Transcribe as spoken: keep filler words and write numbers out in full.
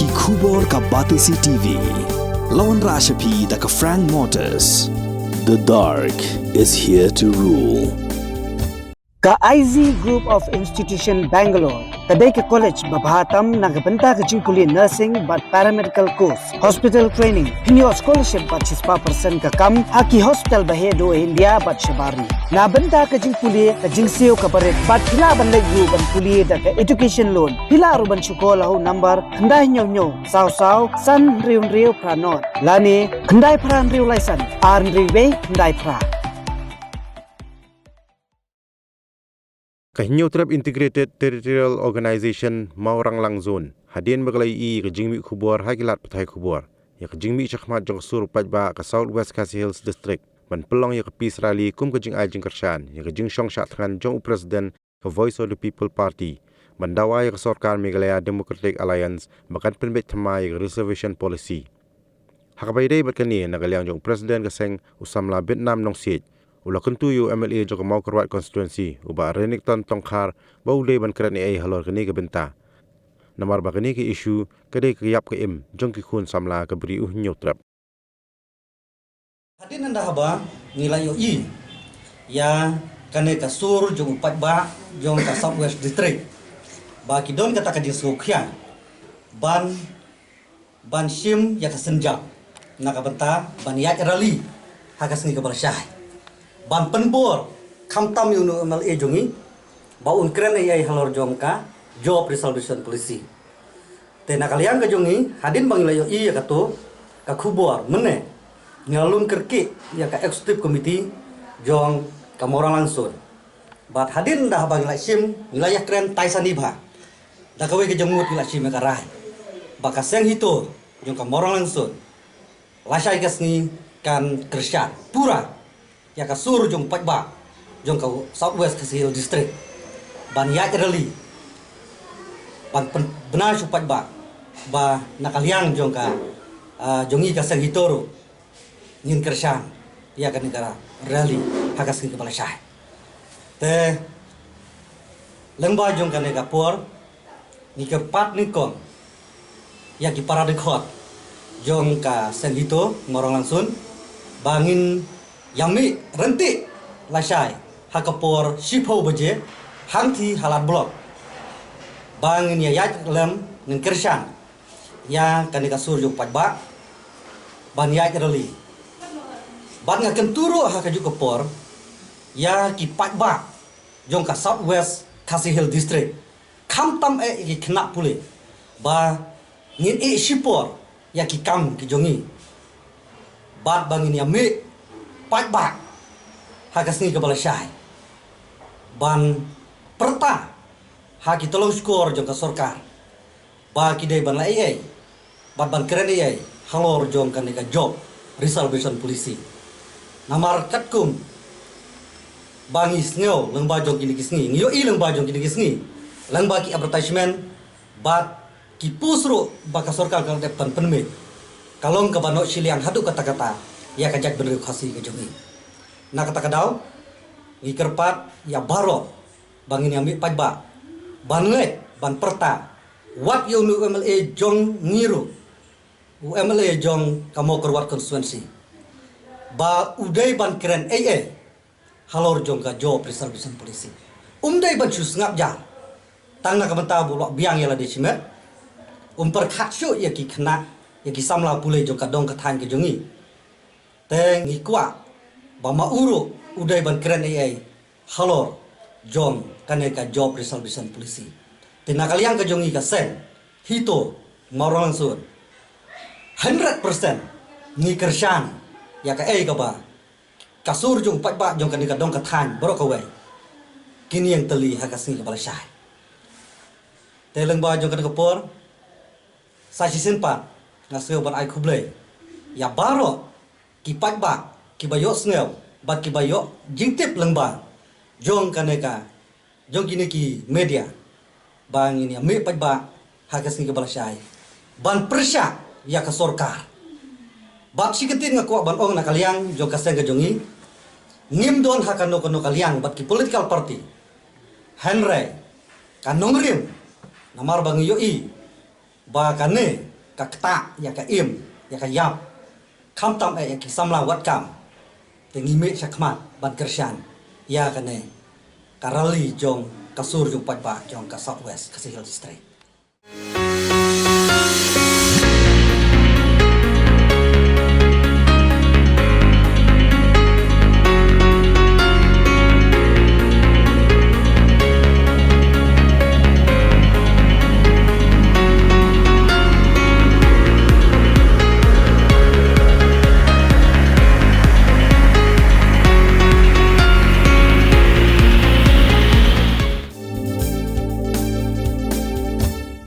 Ki khubor ka Batesi T V. Lawan Rashapi da ka Frank Motors. The dark is here to rule. Ka I Z Group of Institution Bangalore ka dei ka college ba bha tam na ka bynta ka jingpule nursing bad paramedical course, hospital training, pynïoh scholarship bad shispah percent ka kam ha ki hospital ba heh duh India bad shabar ri. Na bynta ka jingpule ka jingsiew ka barit bad phi lah ban leit ruh ban pule da ka education loan. Phi lah ruh ban shu call ha u number khyndai hynñiew hynñiew saw saw san hynriew hynriew phra nod lane khyndai phra hynriew lai san ar hynriew wei khyndai phra. Ka Hynñiewtrep Integrated Territorial Organization Mawranglang Zone hadien ba ka la ïohi ka jingmih khubor ha ki lad pathai khubor ïa ka jingmih shakhmat jong ka sur paidbah ka South West Khasi Hills District ban pynlong ïa ka peace rally kum ka jingai jingkyrshan ïa ka jingshong shah thngan jong u President ka Voice of the People Party ban dawa ïa ka sorkar Meghalaya Democratic Alliance ba kan pynbeit thymmai ïa ka reservation policy. Ha kaba ïadei bad kane, na ka liang jong u President ka seng, u samla Vietnam Nongsiej u la kyntu ïa u M L A jong ka Mawkyrwat constituency, u Bah Renikton Tongkhar, ba u dei ban kren ei ei halor kane ka bynta. Namar ba kane ka issue ka dei ka ïap ka im jong ki khun samla ka Bri u Hynñiewtrep. Hadien nangta haba ngi la ïohi ïa kane ka sur jong u paidbah jong ka South West District ba ki don kata ka jingsngewkhia ban ban shim ïa ka sienjam na ka bynta ban ïaid rally ha ka sngi kaba la shai ban pynbor khamtam ïa u M L A jong ngi ba un kren ei ei halor jong ka job reservation policy. Te na ka liang ka jong ngi, hadien ba ngi la ïohi ïa kato ka khubor mynne, ngi la lum kyrkieh ïa ka executive committee jong ka Mawranglang Zone. Bad hadien da haba ngi la shim, ngi la ïakren tai sani bha. Da kawei ka jingmut ngi la shim ïa ka rai ba ka seng HITO jong ka Mawranglang Zone lashai ka sngi kan kyrshan pura ïa ka sur jong u paidbah jong ka South West Khasi Hills District ban ïaid rally ban pyn-, bynta sha u paidbah ba na ka liang jong ka, ah, jong ngi ka seng HITO ruh ngin kyrshan ïa kane ka rally ha ka sngi kaba la shai. Te lyngba jong kane ka por ngi kyrpad nyngkong ïa ki para dkhot jong ka seng HITO Mawranglang Zone ba ngin ïa mih ryntih lashai ha ka por shiphew baje hangthie ha lad block ba ngin ïa ïaid lem ngin kyrshan ïa kane ka sur jong u paidbah ban ïaid rally. Bad nga kyntu ruh ha kajuh ka por ïa ki paidbah jong ka South West Khasi Hills District, khamtam eh ïa ki khynnah pule ba ngin ïeh shipor ïa ki kam ki jong ngi bad ba ngin ïa mih paidbah ha ka sngi kaba la shai ban pyrta ha ki tyllong shkor jong ka sorkar ba ki dei ban la ei ei bad ban kren ei ei halor jong kane ka job reservation policy. Namar katkum ba ngi sngew lyngba jong kine ki sngi, ngi ïohi lyngba jong kine ki sngi, lyngba ki advertisement bad ki post ruh ba ka sorkar ka la dep ban pynmih, ka long kaba noh shiliang haduh katta katta ïa ka jaitbynriew Khasi ka jong ngi. Na kata ka daw ngi kyrpad ïa baroh ba ngin ïa mih paidbah ban leit ban pyrta wat ïa une u M L A jong ngi ruh, u M L A jong ka Mawkyrwat constituency, ba u dei ban kren ei ei halor jong ka job reservation policy. Um dei ban shu sngap jar tang na ka bynta ba u lah biang ïa lade shimet. Um pyrkhat shuh ïa ki khynnah, ïa ki samla pule jong ka dong ka thaiñ ka jong ngi. Te ngi kwah ba ma u ruh u dei ban kren ei ei halor jong kane ka job reservation policy. Te na ka liang ka jong ngi ka seng HITO Mawranglang Zone, hundred percent ngi kyrshan ïa kaei kaba ka sur jong u paidbah jong kane ka dong ka thaiñ baroh kawei kin ïeng tylli ha ka sngi kaba la shai. Te lyngba jong kane ka por, sa shisien pat nga sngew ban ai khublei ïa baroh ki paidbah kiba ïohsngew bad kiba ïoh jingtip lyngba jong kane ka, jong kine ki media, ba ngin ïa mih paidbah ha ka sngi kaba la shai ban pyrshah ïa ka sorkar. Bad shi kyntien nga kwah ban ong na ka liang jong ka seng ka jong ngi, ngim don ha kano kano ka liang bad ki political party, hynrei ka nongrim, namar ba ngi ïohi ba kane ka ktah ïa ka im, ïa ka ïap, khamtam eh ïa ki samla wat kam. Te ngi mih shakhmat ban kyrshan ïa kane ka rally jong ka sur jong paidbah jong ka South West Khasi Hills District.